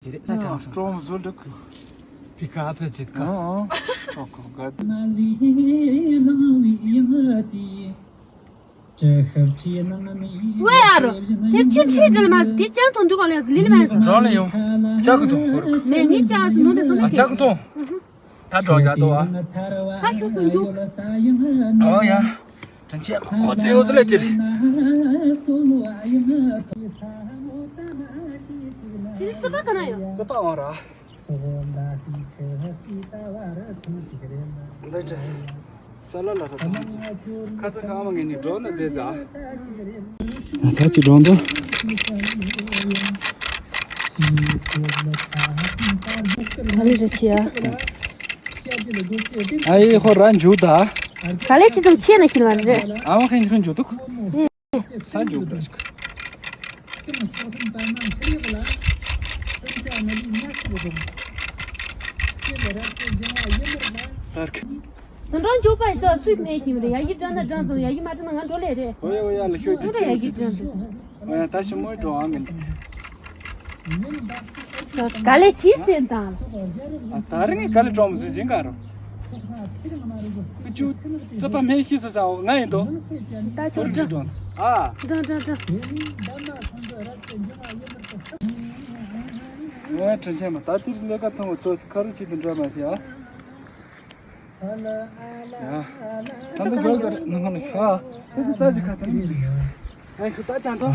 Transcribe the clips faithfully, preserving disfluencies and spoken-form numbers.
དེ་རེད། ས་གང་སོང་། ཀྲོང་བཟོ་འདྲ་གི། པི་ཀ་ཨ་ཕ་ཅིག་ག་ཨང་ཨང་། ཁོ་ཁོ་ག་ཝེ་ཨ་རོ། དེར་ཆུ་ཁྲིད་འདྲ་ལ་མ་ཟི་དེ་ཅང་ཐོང་དུས་ག་ལ་ལི་ལི་མ་ཟི། ཀྲོང་ལ་ཡོང་། ལྕགས་གི་ཐོང་ཧོར་གི། མེ་ནི་ཅང་སི་ནོ་དེ་ཐོང་ཨ་ལྕགས་གི་ཐོང་། ད་འགྲོ་ཡ་ཏོ་བ། ཧ་ཤུ་སུ་འཇུག་ཨོ་ཡ། དྲན་ཆེ་ཁོ་ཚེ་འོ་ཟི་ལེ་ཏིར། དེ་ནི་རྩིས་པ་ག་ན་ཡོད། རྩིས་པ་འོང་ར། འདི་ཅི། ས་ལ་ལ་ར་ཐང་ཅིག་ཁ་ཚ་ཁ་མ་ངེ་ནི་འགྲོ་ན་བསྡད་ཟ། ད་ཅི་འགྲོ་འདུག་ག་ལེ་རེ་ཆེ་ཡ། ཨ་ཡེ་ཧོ་ར་འཇུ་ད། ག་ལེ་ཅི་ཙམ་ཆེ་ན་ཤི་ལ་རེ། ཨ་མ་ཁེན་ཁེན་འཇུ་འདུག་ད་འཇུ་འདྲ་ཞིག་ད་རེ། ད་འགྲོ་འཇུ་པ་ཤོག་སུས་མེད་ཤིང་རེ་ཡ་ཡི་འགྲོ་ན་འགྲོ་འདུག་ཡ་ཡི་འགྲོ་ན་འགྲོ་ལེ་རེ། ཧོ་ཡ་ཧོ་ཡ་ལ་ཤོད་དེ་འགྲོ་ལེ་ཡ་ཡི་འགྲོ་འདུག་ཨོ་ཡ་ད་ཞི་མོའི་འགྲོ་ཨ་མིན། ག་ལེ་ཆི་ཟེར་དང་། ཨ་ད་རིང་ག་ལེ་གྲོང་མི་ཟིན་ག་རོ། ཀུ་ཅུ་རྩིས་པ་མེ་ཤི་སོ་ས་ང་ཡིན་དོ། ད་ཁྱོད་འགྲོ། ཨ། འགྲོ་འགྲོ་འགྲོ། ཨོ་དྲིན་ཆེན་མ་ད་དེར་ལས་ཀ་ཐོང་བ་ཚོ་ཁ་རུ་ཅིག་ཏུ་འགྲོ་མ་ཤེས་ཨ། ཡ། ད་འདི་རྒྱལ་བར་ནང་ལ་ཤ། ད་འདི་ས་ཞིག་ཁ་ཐུག་ནི་ཞིག་ཨ་ཁུ་ད་ཅང་ཐོ།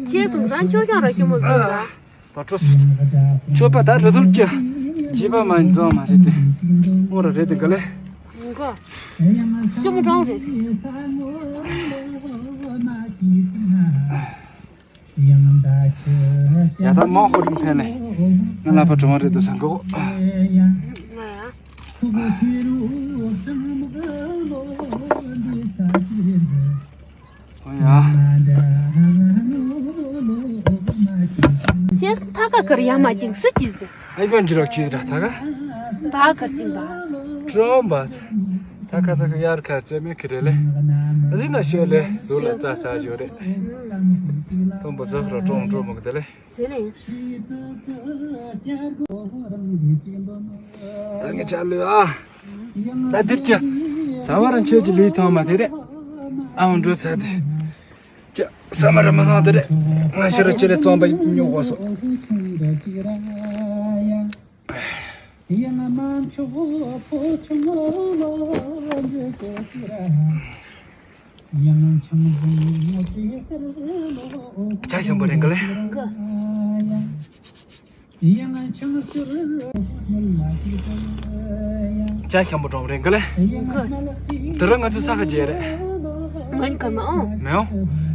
ཁྱེད་གསུམ་རང་ཆོས་ཤང་ར་ཤི་མོ་བཟོ་ལ། ད་འགྲོ་སོང་། ཆོས་པ་ད་རི་ཐུར་གྱི་བྱིས་པ་མ་འཛོམས་མ་རེད་དེ། ཨོ་ར་རེད་དེ་ག་ལེ། འགོ། ཤི་མོ་གྲོང་རེད། ཡ་ད་མ་ཧོ་རིམ་ཕན་ལེ། ང་ལ་པ་གྲོང་རེད་དུ་སང་གོ། ང་ཡ། ཨོ་ཡ། ཅེས་ཐ་ཀ་ཀར་ཡ་མ་ཅིང་སུ་ཅི་ཟེར། ཨེ་ཀོན་ཇི་རོག་ཅི་ཟེར་ཐ་ཀ། བ་ཀར་ཅིང་བ། ཀྲོམ་བ། ཐ་ཀ་ས་ཀ་ཡར་ཁ་རྩེ་མེ་ཁི་རེ་ལེ། ཨ་ཟི་ན་ཤོ་ལེ་ཟུ་ལ་ཙ་ས་ཞོ་རེ། ཐོམ་པོ་ཟ་ཁ་རོ་ཀྲོམ་ཀྲོམ་མོ་གི་དེ་ལེ། ཟེར་ལེ། ད་ངས་ཆ་ལུས་ཨ། ད་དེར་ཀྱི། ས་བ་རང་ཆོས་ཀྱི་ལུས་ཐོང་མ་དེ་རེད། ཨ་འོང་འགྲོ་ཚ་དེ། ཀྱི། ས་མ་ར་མ་ཐོང་དེ་རེད། ང་ཤི་ར་ཅི་རེད་རྩོམ་པ་ཉོ་གོ་སོ། ཇ་ཞིམ་པོ་རེད་ག་ལེ། ཇ་ཞིམ་པོ་འགྲོ་རེད་ག་ལེ། དེ་རིང་ང་ཚོ་ས་ག་རྒྱལ་རེད། མོན་གར་མ་ཨོ། མེའོ།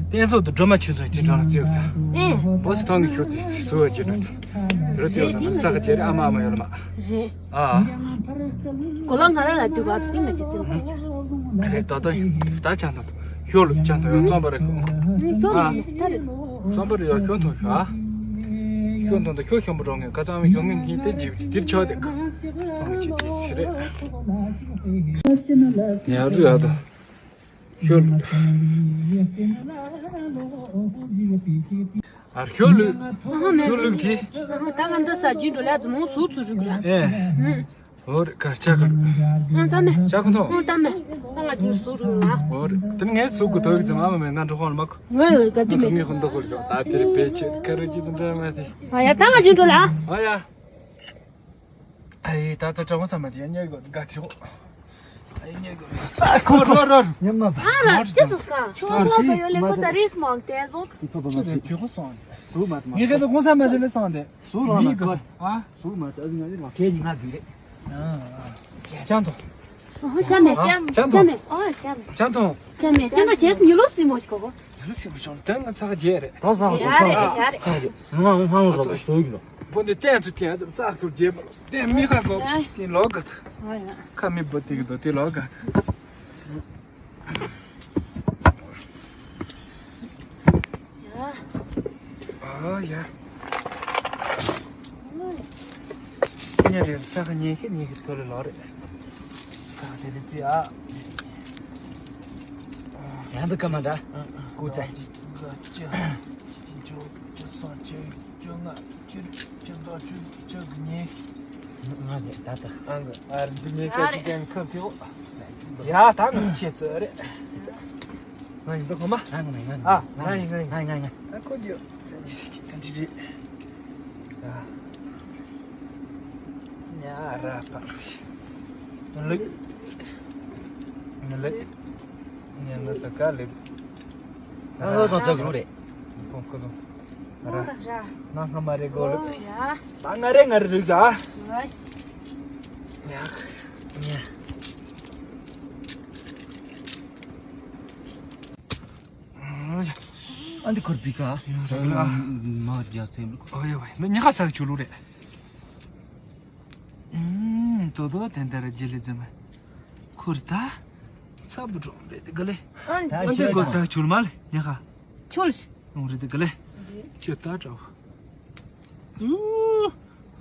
བསྟན་སྲོག་ཏུ་སྒྲོལ་མ་ཆོས་ཚོགས་ཀྱི་འགྲོ་ལ་བརྩིའོ་ས། ཨེ། བོ་སི་ཐང་གི་ཤོད་ཚིག་སི་སུ་བ་ཅི་འགྲོ། དེ་རུ་བརྩིའོ་ས་ས་ག་རྒྱལ་རེད་ཨ་མ་ཨ་མ་ཡོད་ལ་མ། རེད། ཨ། གོ་ལ་ང་ར་ལ་དུ་བ་དུ་ཏིང་ལ་ཅི་ཙམ་ཅི་ཆུ། རེད་ད་ད་ཡིན་ད་ཅང་ད་ཤོ་ལུ་ཅང་ད་ཡོད་རྩོམ་པ་རེད་ཁོ། ཤོ་ལུ་ད་རེད། རྩོམ་པ་རེད་ཡོད་ཤོ་མཐོང་ཤོ་ཨ། ཤོ་མཐོང་ད་ཤོ་ཤོ་མོ་རོང་ངས་ཁ་ཚང་མི་ཤོ་ངས་ངས་དེ་ཇི་དིར་ཆོག་དེ་ཁོང་གི་ཅི་དེ་སི་རེད། ཡ་རུ་ཡ་ད་ཤོ་ལུ། ཨ་ཤོ་ལུག་ཨ་ཧ་མེད། ཤོ་ལུག་དེ། ཨ་ཧ་ད་ག་འདི་ས་རྒྱུན་འགྲོ་ལ་ཙི་མོ་སུ་ཚུ་རུག་ར། ཨེ། ཨུ། ཧོ་རེ་ཁར་ཆ་ཁར། ཨ་ཙམ་མེད། ཆ་ཁུ་ཐོ། ཨ་ཙམ་མེད། ད་ང་རྒྱུན་སུ་རུག་ར། ཧོ་རེ་དེ་ངས་སུ་གུ་ཐོ་གི་ཙི་མ་མ་མེད་ང་འགྲོ་ཧོ་ལ་མ་ཁུ། ངས་ག་དུ་མེད། ངས་ཧོ་འདོ་ཧོ་ལ་ད་དེར་བེ་ཆེ་ཁ་རུ་ཅི་དུ་འདྲ་མ་དེ། ཨ་ཡ་ད་ང་རྒྱུན་འགྲོ་ལ། ཨ་ཡ། ཨའི་ད་ལྟ་གྲོགས་ས་མ་དེ་ཡ་ཉལ་དགོས་དགའ་ཐེའོ། ཨའི་ཉལ་དགོས། ཨ་ཁོ་རོ་རོ་རོ། ཉམས་མ་པ། ཨ་ར་ཅི་སུ་སྐ་ཁྱོད་ཐོག་ག་ཡོད་ལེ་ཁོ་ཚ་རིས་མང་དེ་ཟོག་ཁྱོད་དེ་ཐེའོ་སོང་། སུ་མ་ཐུ་མ་ངས་ཁེ་ཏོ་གོང་ས་མ་དེ་ལེ་སོང་དེ། སུ་ལ་ལ་ཁོ། ཨ། སུ་མ་ཚ་ཨ་ཟི་ང་ཡོད་མ་ཁེ་ཉི་ང་དུས་རེད། ཨ། ཅང་ཐོ། ཨོ་ཅང་མེད་ཅང་ཅང་ཐོ། མེད་ཨོ་ཅང་མེད། ཅང་ཐོ། ཅང་མེད་ཅང་ཐོ་ཅེས་ཉི་ལོ་སྲིད་མོ་ཞིག་གོ་གོ། ཡ་ལ་སྲིད་པ་བྱུང་དོན་ང་ཚ་ག་རྒྱས་རེད། ད་ཚ་ག་ཡ་རེད་ཡ་རེད། ཚ་ག་རྒྱས། ང་ང་ང་ལ་བཟོ་གི་ལོ། བོ་འདི་བསྟན་ཚུལ་བསྟན་ཚུལ་ཙག་ཐུར་རྒྱས་པ་ལོ། བསྟན་མི་ཁ་གོ་ཡ། དེ་ལོ་ག་ཚ། ཨ་ཡ། ཁ་མི་བོ་དེ་གི་དོ་དེ་ལོ་ག་ཚ། ཡ། ཨ་ཡ། ཉེ་རེད། ས་ག་ཉེ་ཤི་ཉེ་ཤི་ཁོ་རེ་ལོ་རེད། ས་ག་དེ་རེད་ཙི་ཨ། ཡང་འདི་ཀ་མ་འདྲ། ཀུ་ཙེ། ཅི་ཅི་ཅི་སོང་ཅི་ཅི་ང་ཅི་ཅི་ད་ཅི་ཅི་གི་ཉེ། ང་ནི་ད་ད། ཨང་ཨ་རི་འདི་ཉེ་ཅི་ཅི་ཅན་ཁབ་ཐེའོ། ཡ་ད་ནི་ཁྱེད་ཚོ་རེད། ང་ཡིན་པ་གོ་མ། ང་ང་ང་ང་ང་ཡིན་ང་ཡིན་ང་ཡིན་ང་ཡིན། ཨ་ཁོ་འདི་ཚན་གྱི་སྲིད་ཀྱི་དོན་འདི་རེད། ཨ་ཉ་ར་པ་ལུག་ནི་ལུག་ཉ་ན་ས་ཀ་ལེབ། ཨ་ཧོ་སོང་ཚོ་གུ་རེད། ཁོང་ཁོ་སོང་ར། ང་ང་མ་རེད་གོ་ལུག་ད་ང་རེད་ང་རེད་ལུག་ད། ཉ་ཉ། ཨ་འདི་ཁུར་པི་ཀ་ཡོང་ས་གི་ལ། མ་རྒྱ་སེམས་ལུག་ཨོ་ཡ་བའི་ནི་ཉི་ཁ་ས་གི་ཆུ་ལུག་རེད། ཨུམ་དོ་དོ་དེ་འདྲ་ར་ཇི་ལི་ཛི་མ་ཁུར་ད་ཚ་བུ་གྲོང་རེད་དེ་ག་ལེ། ཨ་འདི་གོ་ས་གི་ཆུ་ལུག་མ་ལེ་ཉི་ཁ་ཆུ་ལུག་ཡོང་རེད་དེ་ག་ལེ། ཁྱོད་ད་དྲག་ཨུ།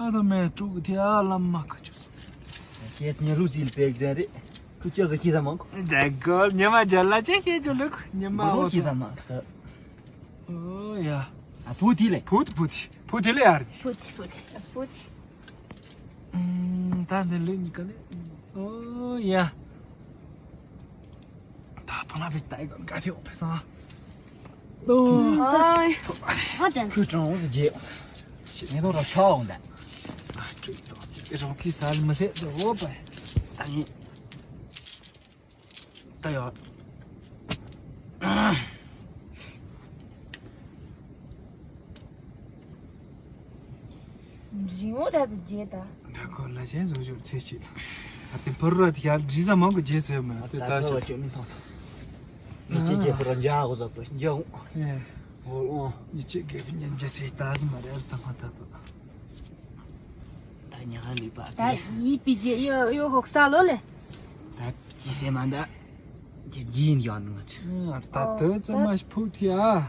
ཨ་ད་མེ་དྲུག་དེ་ཨ་ལམ་མ་ཁ་ཆུ་སོང་། ཁྱེད་ཉེ་རུ་སིལ་པེག་ཛན་རེད། ཁུ་ཅོ་ཟ་ཁྱི་ཟ་མང་གོ། འདྲ་གོ་ཉི་མ་ཇ་ལ་ཅེ་ཤེས་ཇོ་ལུག་ཉི་མ་འོ་ཁྱི་ཟ་མང་གོ། ཨོ་ཡ། ཨ་བུ་དེ་ལེ། བུ་དེ་བུ་དེ་བུ་དེ་ལེ་ཡར། བུ་དེ་བུ་དེ་བུ་དེ། ད་འདི་ལུག་གཉིས་ཀ་ལེ། ཨོ་ཡ། ད་ཕ་ན་བི་ཏའི་ག་ག་ཐེ་འོ་ཕེ་སང་། ཨོ་ཨོ་ཏན་ཁུ་ཀྲང་འོ་ཟི་ཇེ། ངེ་དོ་ར་ཤ་འོང་ད། ཨ་ཀྲུག་ཏོ་ཏི་རོང་ཁི་སལ་མ་སེ་དོ་འོ་པ། ད་ནི་ད་ཡོ། རིང་བོ་འདྲ་ཟིག་བརྗེད་ད། ད་ཁོ་ལ་ཆེན་བཟོ་བཅོས་ཚེ་གཅིག་ཨ་དེ་ཕ་རུ་ར་དེ་ཤར་རི་ཟ་མང་གི་རྗེས་ཟེར་མ་དེ་ད་ད་ཁོ་ཆོ་ལ་ཅོ་མི་མཐོང་། ངས་ཅི་རྗེས་ཕ་རུ་འཇའ་འོ་ཟ་པ་འཇའ་འོང་། ཨེ། འོ་འོང་། ངས་ཅི་དགེ་བའི་ཉན་རྗེས་ཟེར་ད་ཟི་མ་རེད་ད་མ་ད་པ། ད་ཉ་ཧ་ལི་པ་ད་ཡི་པི་ཇེ་ཡོ་ཡོ་ཧོག་ས་ལོ་ལེ། ད་ཅི་ཟེར་མ་ད། ཅི་ཇིན་ཡོད་ནོ་ཅི། ཨ་ད་དོ་ཙམ་མ་ཕུག་ཐི་ཨ།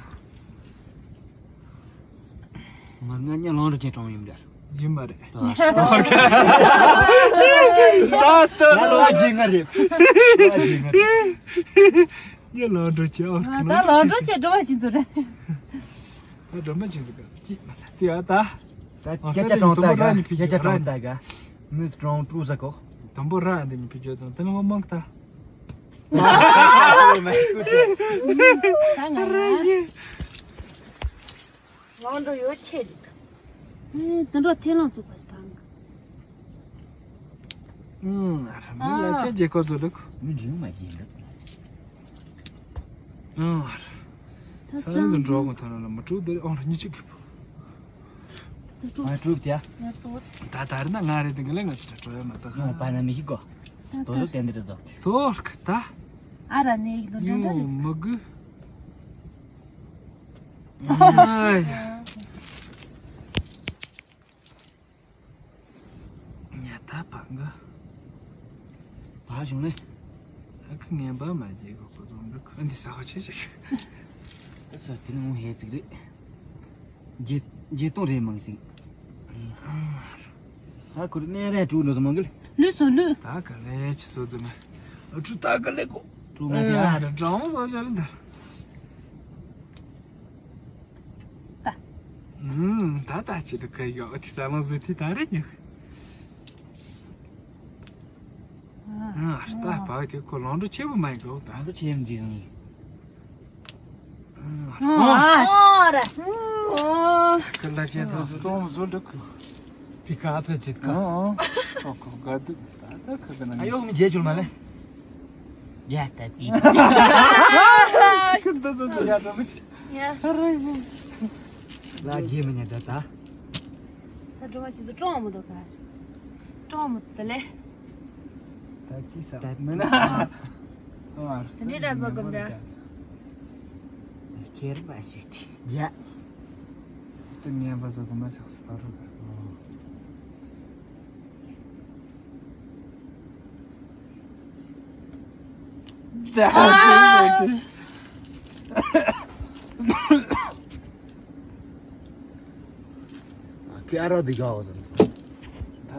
མ་ང་ཉ་ལོང་རུ་ཅན་གྲོང་ཡིན་འདྲ། ཡིན་པ་རེད། ད་ལོ་ཇི་ང་རེད། ཉ་ལོང་རུ་ཅན་ཨོ། ད་ལོང་རུ་ཅན་འགྲོ་བ་ཅི་ཚོ་རེད། ད་འགྲོ་མ་ཅི་ཚོ་ག་ཅི་མ་ས་དེ་ཨ་ད། ད་ཤ་ཆ་གྲོང་ད་ག་ཤ་ཆ་གྲོང་ད་ག་མི་གྲོང་ཀྲུ་ས་གོ། དམ་པོ་ར་འདི་ཉི་ཕི་ཇོ་དང་དེ་ལ་མ་མང་ད། ད་ང་ལོང་འགྲོ་ཡོད་ཆེ་རེད། ཨེ་དེ་འགྲོ་ཐེ་ལོང་ཚུགས་པ་བང་། ཨུམ། མི་ལ་ཆེ་རྗེ་ཁོ་ཚོ་ལུག་མི་འཇིགས་མ་ཡིན་ལུག་ཨུམ། ད་ས་རིང་སུ་འགྲོ་དགོས་ཐོན་ལ་མ་དྲུག་དེ་ཨོང་ར་ཉི་གཅིག་གི་བུ། ང་དྲུག་དེ་ཡ། ད་ད་རེ་ན་ང་རེ་དེ་ག་ལེ་ང་ཚོ་འགྲོ་ཡ་མ་ད་ཁ་ང་པ་ན་མི་ཤི་གོ། དོ་དོ་ཏན་ཏན་རེ་ཟོག་དེ། དོ་ཁ་ད། ཨ་ར་ནེ་ཡིག་དོ་འདྲ་འདྲ་རེད། མ་གུ། ཨ་ཡ། ཉ་ད་བ་ག་བ་བྱུང་ནས། ཨ་ཁུ་ངན་པ་མ་བྱེད་གོ་ཁོ་ཚོ་འདུག་ཨ་འདི་ས་ཧ་ཆེ་ཆེ། ཨ་ས་དེ་ནི་མོ་ཧེ་ཙིག་རེད། རྗེ་རྗེ་སྟོང་རེ་མང་ཞིང་། ད་ཁུར་གནས་རེ་དྲུག་འགྲོ་ས་མང་གི་ལུས་སོ་ལུས། ད་ག་ལེ་ཆི་སོ་ཙི་མ། ཨ་ཁུ་ད་ག་ལེ་གོ། དྲུག་མ་དེ་ཨ་ར་འགྲོ་མོ་སོ་ཆ་རེ་འདར། ད། ད་ད་ཅི་ད་ག་ཡོ་ཨ་ཏི་ས་ལོང་ཟི་ཏི་ད་རེ་ཉག་ཨ་ད་བག་དེ་ཁོ་ལོང་འགྲོ་ཆེ་བོ་མ་ཡིན་གོ་ད། ལོང་འགྲོ་ཆེ་བོ་འདི་ཡིན། ཨ་ར། ཁ་ལ་ཆེ་བཟོ་བཟོ་ཀྲོང་བཟོ་འགྲོ་ཁུ། ཕི་ཁ་ཕེ་ཚིད་ཁ། ཨོ་ཨོ། ཁོ་ཁོ་ག་དུ་ད་ད་ཁ་ད་ན། ཨ་ཡོ་མི་རྗེ་ཆུར་མ་ལེ། ཡ་ད་ཏི། ཁུ་ད་སོ་སོ་ཡ་ད་མི། ཡ། ལ་རྗེ་མི་ཉན་ད་ད། ད་འགྲོ་བ་ཆི་ཚོ་ཀྲོང་མི་འདུག་ག་ཀྲོང་མི་ད་ལེ། ད་ཅི་ས་མི་ན། དེ་འདྲའི་འདྲ་བཟོ་གི་འདྲ། ཁྱེར་མ་ཤེས་ཏེ། ཡ། དེ་ངན་པ་བཟོ་གི་མ་ཤག་ས་ད་རུ། ད་ཅི་ཟེར་གི། ཁྱེད་ཨ་རོགས་འདི་ག་བ་ཟེར། ད་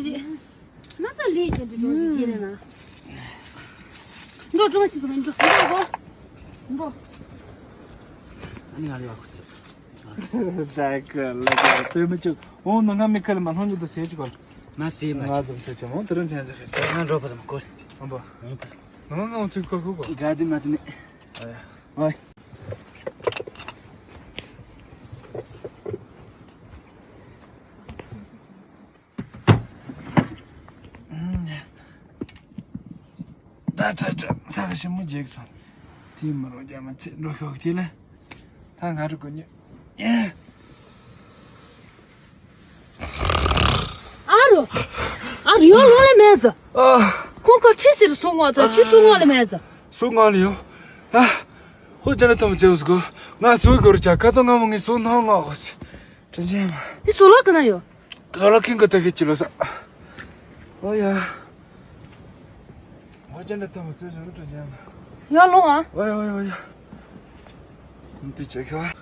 མི་ཤེས། ང་ཚོ་ལས་ཀྱི་འདི་འགྲོ་ཟིན་ཅི་རེད་ན། འགྲོ་འགྲོ་མ་ཤེས་ཐུབ་མིན་འགྲོ་འགྲོ་གོ། འགྲོ། ཨ་ནི་ང་ལས་བ་ཁུ་ཐུབ། ད་ཀ་ལ་ཀ་ལྟོས་མི་བཅུག་འོ་ན་ང་མི་ཁ་ལ་མ་སྣང་རྒྱུ་དུ་ཟེར་གྱི་གོ། ང་ཟེར་མ་ང་ཚོ་ཟེར་ཀྱང་འོ་དེ་རིང་མཚན་ཟེར་ཤེས། ང་འགྲོ་པ་དང་གོ། ཨམ་པ། ང་ང་ཚོའི་ཁ་ཁུ་གོ། ག་དེ་མ་ཚུ་མེད། ཨ་ཡ། ཨ་ཡ། ད་ད་ད་ས་ག་ཞིམ་མོ་རྒྱག་སོང་། དེ་མི་རུང་རྒྱ་མ་ཚད་འགྲོ་ཤོག་དེ་ལ། ད་ང་རུ་གོ་ཉོ། ཨ་རུ། ཨ་རུ་ཡོང་ལོ་ལེ་མེད་ཟ། ཨ། ཁོང་ཁར་ཆི་ཟེར་སོང་ངོ་ད་ཆི་སོང་ངོ་ལེ་མེད་ཟ། སོང་ངོ་ལེ་ཡོ། ཨ། ཧོ་ཅན་ལ་ཐོམ་ཚེ་འུ་སྒོ། ང་སོ་གོར་ཆ་ཁ་ཚོ་ང་མོ་ངི་སོ་ནང་ང་ཧོ་སི། དྲན་ཅན་མ། ཨི་སོ་ལོ་ག་ན་ཡོ། སོ་ལོ་ཁིང་གི་ཏ་ཁི་ཅི་ལོ་ས། ཨོ་ཡ། ཧོ་ཅན་ལ་ཐོམ་ཚེ་འུ་དྲན་ཅན་མ། ཡ་ལོ་ཨ། ཨོ་ཡ་ཨོ་ཡ་ཨོ་ཡ། འདི་ཅི་ཁ།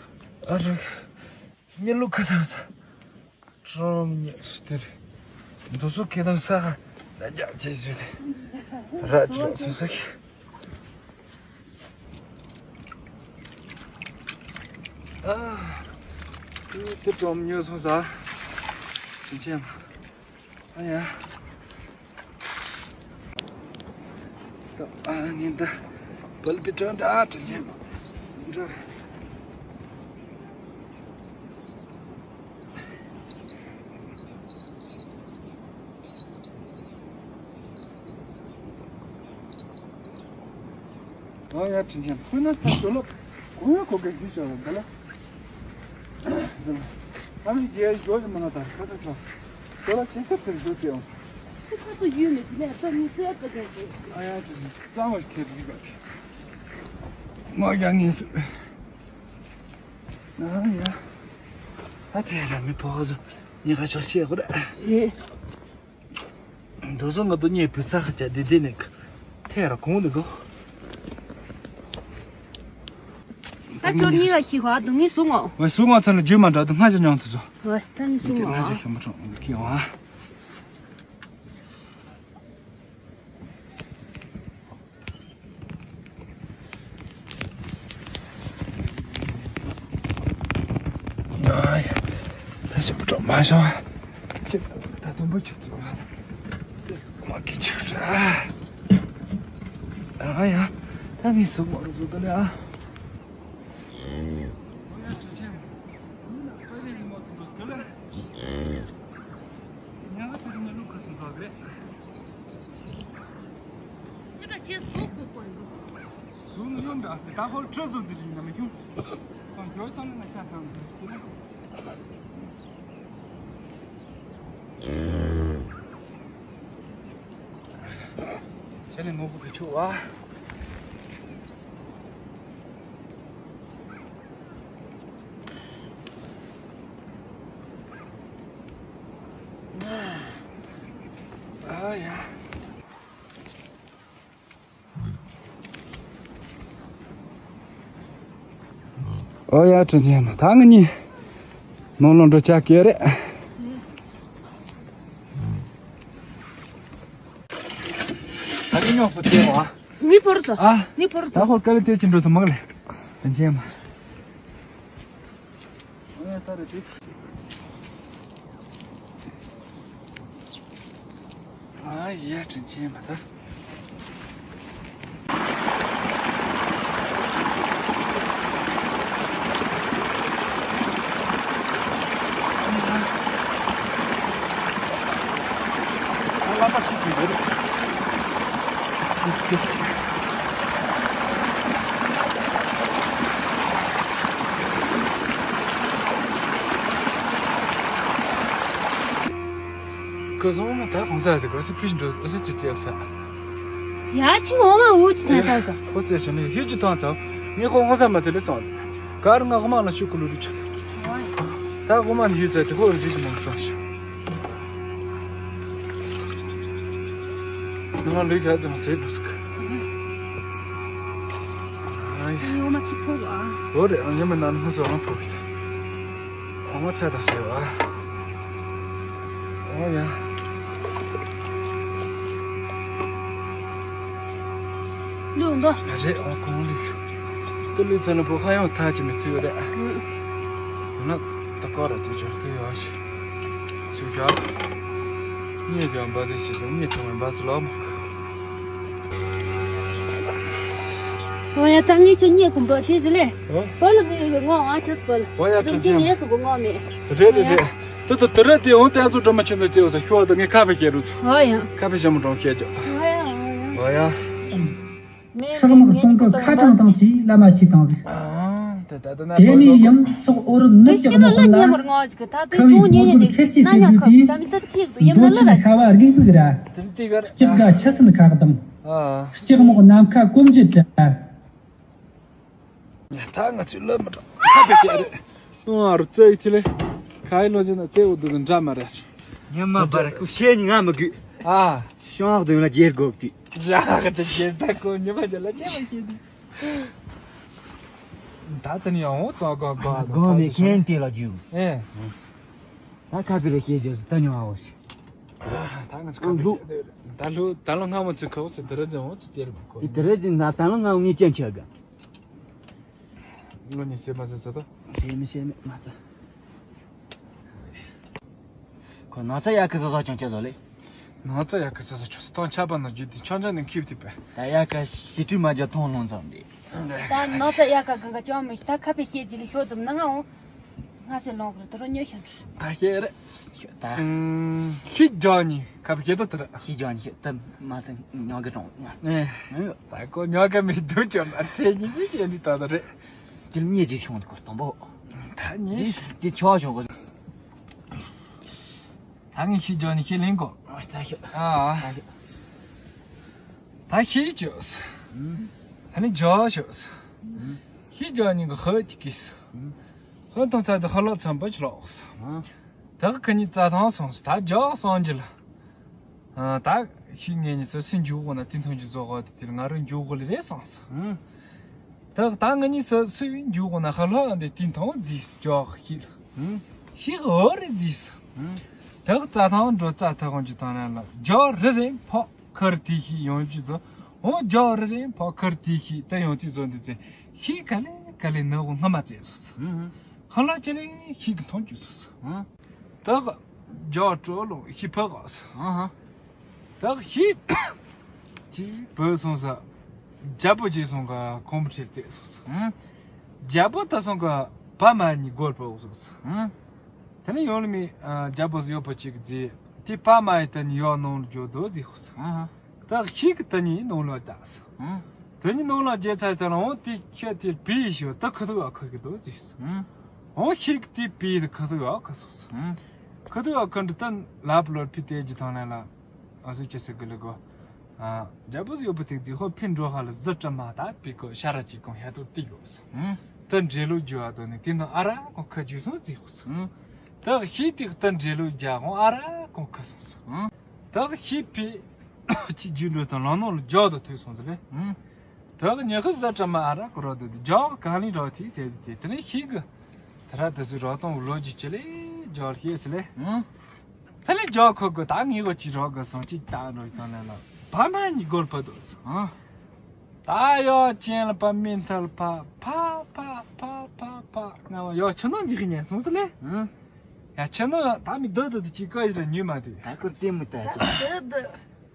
ཨ་རིག་གཉིད་ལོག་ཁ་སང་ས། ཀྲོམ་ཉེ་སྟེར། འདུག་སུ་ཁེ་དང་ས་ཁ་ལ་རྒྱག་ཅེས་ཟེར། ར་ཅི་ལོག་སུ་ས་ཁེ། ཨ། དེ་ཀྲོམ་ཉོ་སོང་ས། ཕྱིན་ཆད་མ། ཨ་ཡ། ད་ཨ་ངན་ད། བལ་དེ་དྲན་དྲ་དྲན་ཉན། འདྲ། ཨ་ཡ་དྲིན་ཆེན། ཁོས་ན་ས་ཞོ་ལོ་གོ་ཡ་གོ་གེ་ཞིག་ཞོ་ལོ་འདི་ལ། ཨ་མི་རྒྱལ་ཞོ་ཞིག་མ་ན་ད་ཁ་ཁ་ས་ཞོ་ལོ་ཆེ་ཁ་དེར་ཞོ་ཅེ་ཡོང་། ཁ་ཁ་སུ་ཡུལ་ནས་དེ་ནས་ད་མི་ཚོད་ད་ག་ཞིག་ཨ་ཡ་དྲིན་ཆེན། གཙང་བ་ཁེར་གི་ག་ཅི་ང་ཡ་ངེས་སུ། ཨ་ཡ། ད་དེ་ལ་མི་ཕོ་ཁ་སུ་ཉི་ཁ་ཆོག་ཤེས་ཁོ་ར། ཞེས། འདུག་སོང་ང་དུ་ཉེ་བུ་ས་ཁ་ཆ་དེ་དེ་ནི་ཐེ་ར་གོང་ནི་གོ། ད་ཅོར་གཉིས་ཀ་ཤི་ཁ་དུ་ངི་སུ་ངོ། ཝེ་སུ་ངོ་ཚ་ལ་རྒྱུ་མ་འདྲ་དུ་སྔ་ཞིག་མྱོང་དུ་སོ། ཝེ་ད་ནི་སུ་ངོ། སྔ་ཞིག་ཤི་མ་གྲོང་ངི་ཁི་ཝ། ཡ་ཡ། ད་ཞིག་པུ་གྲོགས་མ་ཤོག་ཅི་ད་དུམ་བུ་ཆུ་ཚོད་མ་དང་། དེ་མ་གི་ཆུ་ར། ཨ་ཡ། ད་ངས་སུ་མ་རུ་བཟོ་གི་ལ་ཨ། ཁྱེད་ལ་ཁྱེད་གཟུགས་དགོས་པ་ཡིན། གཟུགས་ནི་ཡོད་འདྲ། ད་ཧོལ་ཁྲི་གཟུགས་འདི་ཡིན་ན་མི་ཁྱོད། ཁོང་ཁྱོད་ཐོན་ན་ཤ་ཚང་། ཁྱེད་ལ་ངོ་བོ་གི་ཆུ་བ། ཨ་ཡ། ཨོ་ཡ་དྲིན་ཆེན། ད་ང་གཉིས་ནང་ལོགས་འགྲོ་ཆ་གེ་རེད། ད་ནི་ཉོག་པོ་དེ་བ། ངའི་ཕོར་ཚོ། ཨ། ངའི་ཕོར་ཚོ། ད་ཧོར་དཀའ་ལས་དེ་ཅི་འགྲོ་ཚོ་མང་ལེ། དྲིན་ཆེན་མ། ཨ་ཡ་ད་རེད་དེ། ཨ་ཡ་དྲིན་ཆེན་མ་ད། ལམ་པ་ཞིག་གི་རེད། ཁོ་སོང་མ་ད་གོང་ས་དེ་གོ་སི་ཕིཤ་འགྲོ་ཨ་སི་ཙི་ཙི་ཨ་ས། ཡ་ཅི་འོ་མ་འུ་ཅི་ཐན་ཚ་ས། ཁོ་ཙེ་ཞོན་ནི་ཧི་ཅི་ཐང་ཚ། ངས་ཁོ་གོང་ས་མ་དེ་ལས་སོང་། གར་ང་ཧོ་མ་ལ་ཤུ་ཀུ་ལུ་རི་ཆུ་ཚ། ད་ཧོ་མ་ནི་ཧི་ཙ་དེ་ཧོ་རི་ཅི་ཅི་མང་སོང་ཤུ། ང་ལུས་ག་ཙམ་ཟེར་འདུག་ཟེར། ཨ་ཡ། ངའི་འོ་མ་ཚུགས་ཕོ་ལ། འོ་རེད། ཨ་ཉི་མ་ན་ནི་ཧུ་སོ་རང་ཕོ་གི་ད། འོ་མ་ཚ་དང་ཟེར་བ། ཨོ་ཡ། ལུག་འདོ། ཡ་རེད། ཨོ་གོང་ལུག་ཏུ་ལུག་ཚ་ལ་པོ་ཧ་ཡང་ཐག་ཅི་མི་ཚུད་རེད། ཨུ། ན་ད་ཀོ་ར་ཚུད་འབྱོར་ཏུ་ཡོད་ཤི། ཚུད་ཤག་གཉིད་ཀྱང་འབའ་ཚིག་ཅི་དང་གཉིད་ཐུང་བའི་འབའ་ཚིག་ལོག་མ། ཨོ་ཡ་ད་ངས་ཁྱོད་གཉིད་ཁུམ་པོ་དེ་རེད་ལེ། ཨོ། བོ་ལ་མི་ཡོད་ངོ་ཨ་ཆེ་སྤོལ། ཨོ་ཡ་ཅི་ཅི། ངས་སུ་གོ་ངོ་མེད། རེད་རེད་རེད། ཏུ་ཏུ་དུ་རེད་དེ་འོང་ཏེ་ཨ་ཚོ་སྒྲོལ་མ་ཁྱོད་ཚོ་བརྩེ་བ་ས་ཤོག་ད་ངས་ཁ་བེ་ཁྱེར་རུ་ཚོ། ཨོ་ཡ། ཁ་བེ་ཞྭ་མོ་གྲོང་ཁྱེར་རྒྱོ། ཨོ་ཡ་ཨོ་ཡ། ཨོ་ཡ། སྲག་དམག་སྟོང་གི་ཁ་གྲངས་དང་བཅས་བླ་མ་ཆོས་དང་ཟེར། ཨ་ད་ད་ད་ན་དེ་ནས་ཡང་སོག་ཨོ་རུ་ནུབ་ཀྱི་དམག་ལ་ཁ་བའི་དཔུང་གི་ཁེར་སྐྱེས་ཟེར་དུས། འདོད་ཆེན་ཁ་བ་དགུ་ཕུག་ར། ལྕགས་དམག་ནམ་མཁའ་སྐོམ་གྱི་དགྲ། ད་ང་ཚོའི་བླ་མ་འདྲ་ཁ་བེ་ཁྱེར་རེད། ཨ་རུ་རྩེ་ཡི་ཐི་ལེ། ཁ་ཡི་ལོ་ཟེར་ན་རྩེ་འུ་དུ་དུ་འདྲ་མ་རེད། ཉི་མ་བར་ཁུ་ཤེས་ནི་ང་མི་དགོས། ཨ། ཤོག་དུ་ཡོང་ལ་རྒྱལ་དགོས་དུས། ཞག་གི་དུ་རྒྱལ་ད་གོ་ཉི་མ་རྒྱལ་ལ་རྒྱལ་མ་ཤེས་དུས། ད་དེ་ནི་ཡང་འོ་ཙོ་གོ་གོ་གོ་མེད་མཁན་དེ་ལ་རྒྱུ། ཨེ། ད་ཁ་བེ་རེ་ཤེས་རྒྱུ་ད་ཉོ་ཨ་འོ་ཤི། ད་ང་ཚོ་ཁ་བེ་ཤེས་དེ་ད་ལོ་ད་ལོ་སྔ་མོ་ཚོ་ཁ་བོ་ཚོ་དེ་རེ་ཅང་འོ་ཚོ་དེ་རེ་མ་གོ། དེ་རེ་ཅང་ད་ད་ལོ་སྔ་མོ་ངས་ཅང་ཆ་ག་ངོ་ནི་སེ་མ་ཟེར་ས་ད། སེ་མི་སེ་མི་མ་ཚ། ཁོ་ན་ཚ་ཡ་ཁི་ཟ་ཟ་ཅང་ཅེ་ཟ་ལེ། ན་ཚ་ཡ་ཁི་ཟ་ཟ་ཆོ་སི་ཐང་ཆ་པ་ན་རྒྱུ་དེ་ཆོ་འཇའ་ནས་ཁིབ་ཐིབ་པས། ད་ཡ་ཁ་ཤི་ཁྲུ་མ་རྒྱ་ཐོང་ལོང་ཙམ་རེད། ད་ན་ཚ་ཡ་ཁ་གང་ག་ཅང་མི་ཤི་ད་ཁ་པེ་ཤེས་ཅི་ལི་ཤོ་ཙམ་ན་ང་འོང་། ང་སེ་ལོང་གི་རེད་དོ་རོ་ཉོ་ཤང་ཁྲུ། ད་ཤེས་རེད། ད། ཤི་ཇོ་ནི་ཁབ་ཤེད་དོ་ཐར། ཤི་ཇོ་ནི་ཤི་ད་མ་ཚན་ཉོ་གི་གྲོང་ང་། ནས། ད་ཀོ་ཉོ་གི་མི་འདུག་ཅོ་མ་ཚེ་ཉི་མི་ཡན་འདི་ད་ད་རེད། དེ་ཉེ་ཇི་ཤོང་དུ་སྐོར་དང་པོ། ད་ཉེ་ཇི་ཇི་ཆོ་ཤོང་གོ། ད་ངས་ཤི་ཇོ་ནི་ཤི་ལིང་གོ། ད་ཤི་ཨ། ད་ཤི་ཅོས། ད་ནི་ཇོ་ཤོས། ཤི་ཇོ་ནི་གི་ཧོ་ཅི་ཀིས། ཧོན་ཐོང་ཚ་དེ་ཧ་ལོ་ཚམ་པ་ཆི་ལོགས། ད་གི་ཁ་ཉི་རྩྭ་ཐང་སོང་སི་ད་ཇོ་སོང་ཇི་ལ། ཨ། ད་ཤི་ངེད་གཉིས་སུ་སུ་འཇུག་གོ་ན་དེ་ཐོང་ཇི་བཟོ་གོ་དེ་དེ་ང་རུ་འཇུག་གོ་ལི་རེད་སོང་སི། ད་ད་ང་གཉིས་སུ་སུ་འཇུག་གོ་ན་ཧ་ལོ་འདི་དེ་ཐོང་རྫིས་ཇོ་ཤི་ལ། ཤི་གི་འོ་རེད་རྫིས། ད་གི་རྩྭ་ཐང་འགྲོ་རྩྭ་ཐང་ཁོང་ཇི་ཐང་ན་ལ་ཇོ་རེ་རེ་ཕོ་ཁར་དེ་ཤི་ཡོང་ཅི་བཟོ། འོ་ཇོ་རེ་རེ་ཕོ་ཁར་དེ་ཤི་ད་ཡོང་ཅི་བཟོ་འདི་ཚེ་ཤི་ག་ལེ་ག་ལེ་ནི་འོ་སྔ་མ་བཙས་སོང་སི། ཧ་ལོ་ཅི་ལེ་ཤི་གི་ཐོང་ཅི་སོང་སི། ད་གི་ཇོ་ཀྲོ་ལོ་ཤི་ཕ་གོ་སི། ད་གི་ཤི་ཅི་བོད་སོང་ས་རྒྱལ་པོ་ཅི་སོང་ག་ཁོང་བུ་ཁྲིར་བཙས་སོང་ས། རྒྱལ་པོ་ད་སོང་ག་བ་མ་ཉི་སྒོར་པ་འོ་སོང་ས། དེ་ནས་ཡོང་ལ་མི་རྒྱལ་པོ་སུ་ཡོད་པ་ཅིག་བཙས་དེ་བ་མ་ཡི་ད་ཉི་ཡོག་ནང་ལ་འཇོག་དོ་བཙས་ཧོ་ས། ད་ཤི་གི་ད་ཉི་ནང་ལ་བཏགས་ས། དེ་ཉི་ནང་ལ་རྒྱལ་ཚར་ད་ལ་འོང་དེ་ཁྱོད་དེ་བི་ཤོ་ད་ཁ་ཐུག་ཡོག་ཁ་གི་དོ་བཙས་ས། འོ་ཤི་གི་དེ་བི་ད་ཁ་ཐུག་ཡོག་ཁ་སོང་ས། ཁ་ཐུག་ཡོག་ཁ་འདྲི་ད་ལབ་ལོར་ཕི་ཏེ་ཇི་ཐང་ལ་ལ། ཨ་སི་ཅེ་སི་གི་ལི་གོ། ཨ། རྒྱལ་པོ་ཡོད་པ་དེ་རྫི་ཧོ་ཕིན་འགྲོ་ཧ་ལ་ཟི་ཀྲ་མ་ད་པི་ཀོ་ཤ་ར་ཅི་ཀོང་ཧ་ཏོ་ཏི་གོ་ས། ད་འདྲེ་ལོ་རྒྱུ་ཨ་དོ་ནི་དེ་ནི་ཨ་ར་ཀོང་ཁ་རྒྱུ་སོང་རྫི་ཧོ་ས། ད་ཤི་ཏིག་ད་འདྲེ་ལོ་རྒྱ་ཀོང་ཨ་ར་ཀོང་ཁ་སོང་ས། ད་ཤི་ཕི་ཅི་རྒྱུ་འགྲོ་དང་ལོ་ནོ་ལ་རྒྱ་དོ་ཐོས་སོང་ཟི་ལེ། ད་གི་ཉི་ཤུ་ཟ་ཀྲ་མ་ཨ་ར་ཀོ་རོ་དེ་དེ་ཇོག་གང་ལི་རོ་ཐི་ཟེར་དེ་དེ་ནས་ཤི་གི། ད་ར་དེ་ཚོ་རོ་ཏོང་ལོ་ཇི་ཅི་ལེ་ཇོག་ཤེས་སི་ལེ། ད་ལེ་ཇོག་ཁོ་གི་ད་ངི་གོ་ཅི་རོ་གི་སོང་ཅི་ད་རོ་ཏང་ལེ་ལ་བ་མ་ཉི་སྒོར་པ་དོ་སི། ད་ཡོ་ཅན་ལ་པ་མི་ཐལ་ཕ་ཕ་ཕ་ཕ་ཕ་ང་བ་ཡོ་ཆི་ནོ་འཇིག་ཉན་སོང་སི་ལེ། ཡ་ཆི་ནོ་ད་མི་དོ་དོ་དེ་ཅི་ཀ་ཞི་ར་ཉུ་མ་དེ། ད་ཀུར་ཏི་མི་ད་ཅི།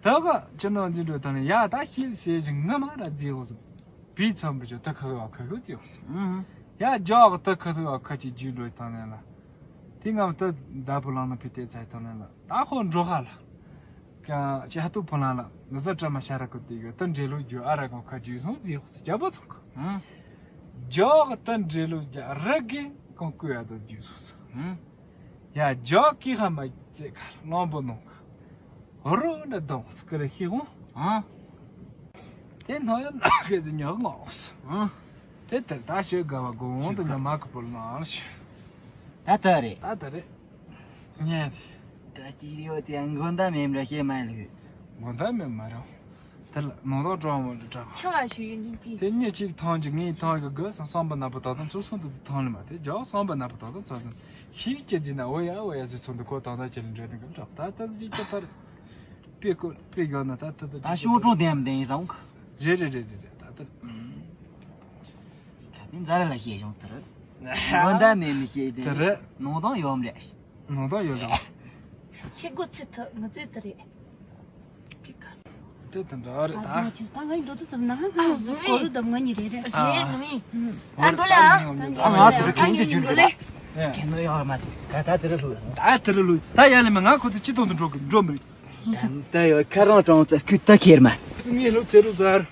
ད་ག་ཅི་ནང་འཛིན་འགྲོ་དང་ནི་ཡ་ད་ཤིལ་ཟེར་ཞིང་ང་མ་ར་རྫི་འོ་སོ། བི་ཚང་བུ་ཅོ་ད་ཁ་བ་ཁ་ཁ་རྫི་འོ་སོ། ཡ་ཇོག་ད་ཁ་ཐུ་བ་ཁ་ཅིག་རྒྱུ་འགྲོ་དང་ནི་ལ། དེ་ང་ད་ད་བུ་ལང་ན་ཕི་ཏེ་ཚ་དང་ནི་ལ་ད་ཧོ་འགྲོ་ཧ་ལ། ཀྱང་ཅི་ཧ་ཏུ་བུ་ལང་ལ་ང་ཟ་ཀྲ་མ་ཤ་ར་ཀུ་ཏི་གི་ད་འདྲེ་ལོ་རྒྱུ་ཨ་ར་གང་ཁ་རྒྱུ་སོང་རྫི་འོ་སོ་རྒྱ་པོ་ཚོང་ཁ། ཇོག་ད་འདྲེ་ལོ་རྒྱ་ར་གི་གང་ཀུ་ཡ་ད་རྒྱུ་སོ་སོ། ཡ་ཇོ་ཀི་ཧ་མ་ཙེ་ཁ་ལོང་པོ་ནོ་ཁ། རོ་འདྲ་དོང་སྐུ་ལ་ཤི་ཧོང་། ཨ། དེ་ནོ་ཡ་ནོ་ཁེ་ཙི་ཉོ་ངོ་སོ། ཨ། དེ་དེ་ད་ཤི་ག་བ་གོང་དུ་ཉོ་མ་ཁ་པོ་ལ་ནང་ལ་ཤི། ད་ད་རེད། ད་ད་རེད། ཉན། ད་ཅི་ཡོད་དེ་མགོ་མདའ་མེད་འདྲ་ཤེས་མ་ལུས། མགོ་མདའ་མེད་མ་རེད། དེ་ལ་ནོར་དོག་གྲོགས་མོ་ལ་གྲགས། ཆུ་བ་ཞུ་ཡིན་ནི་ཕི། དེ་གཉིས་གཅིག་ཐང་གཅིག་ངའི་ཐང་གི་དགོས་སང་སང་པ་ན་པ་དག་དང་ཚུར་སོང་དུ་ཐང་ལ་མ་དེ་ཇོག་སང་པ་ན་པ་དག་དང་ཚུར་སོང་ཤིག་ཅེ་ཛི་ན་འོ་ཡ་འོ་ཡ་ཟེར་སོང་དུ་ཁོ་དང་དག་ཅེ་ལ་འདྲེ་དང་གི་གྲགས་ད་ད་ཅི་ཅེ་པར་པེ་ཀོ་པེ་ག་ན་ད་ད་ད་ད་ཤོག་གྲོང་དེ་མ་དེ་ཡིན་སང་། རེད་རེད་རེད་རེད་རེད་ད་ད། ད་ནི་ཛ་ར་ལ་ཤེས་བྱུང་དེ་རེད། མགོ་མདའ་མེད་མི་ཤེས་དེ་དེ་རེད། ནོར་དོང་ཡོད་མ་རེད། ནོར་དོག་ཡོད་ལ། ཤི་དགོས་ཚུལ་ཐུབ་མི་ཚུལ་དུ་རེད། ཕི་ཁ། དེ་དེ་འདྲ་རེད་ད། ཨ་ད་ཆུ་ད་ང་ཡི་འགྲོ་དུས་ཙམ་ན་ཧ་ཧ་ཟུ་སྐོར་རུ་དམ་ང་ཉི་རེ་རེད། རེད་ནུ་མི། ཨ་འགྲོ་ལ་ཨ། ང་དེ་རུ་གན་གྱི་རྒྱུན་རེད། གན་ནོ་ཡོད་མ་ཐུབ་ད་ད་དེ་རུ་ལྷུ། ད་དེ་རུ་ལྷུ་ད་ཡ་ལེ་མ་ང་ཁོ་ཚོ་སྤྱི་ཐོག་ཏུ་འགྲོ་གི་འགྲོ་མི་རེད། ད་ཡོད་ཁ་རང་གྲོང་ཚོ་སྐུ་ད་ཁྱེར་མ། ངས་ལོ་ཚེ་རུ་ཟར།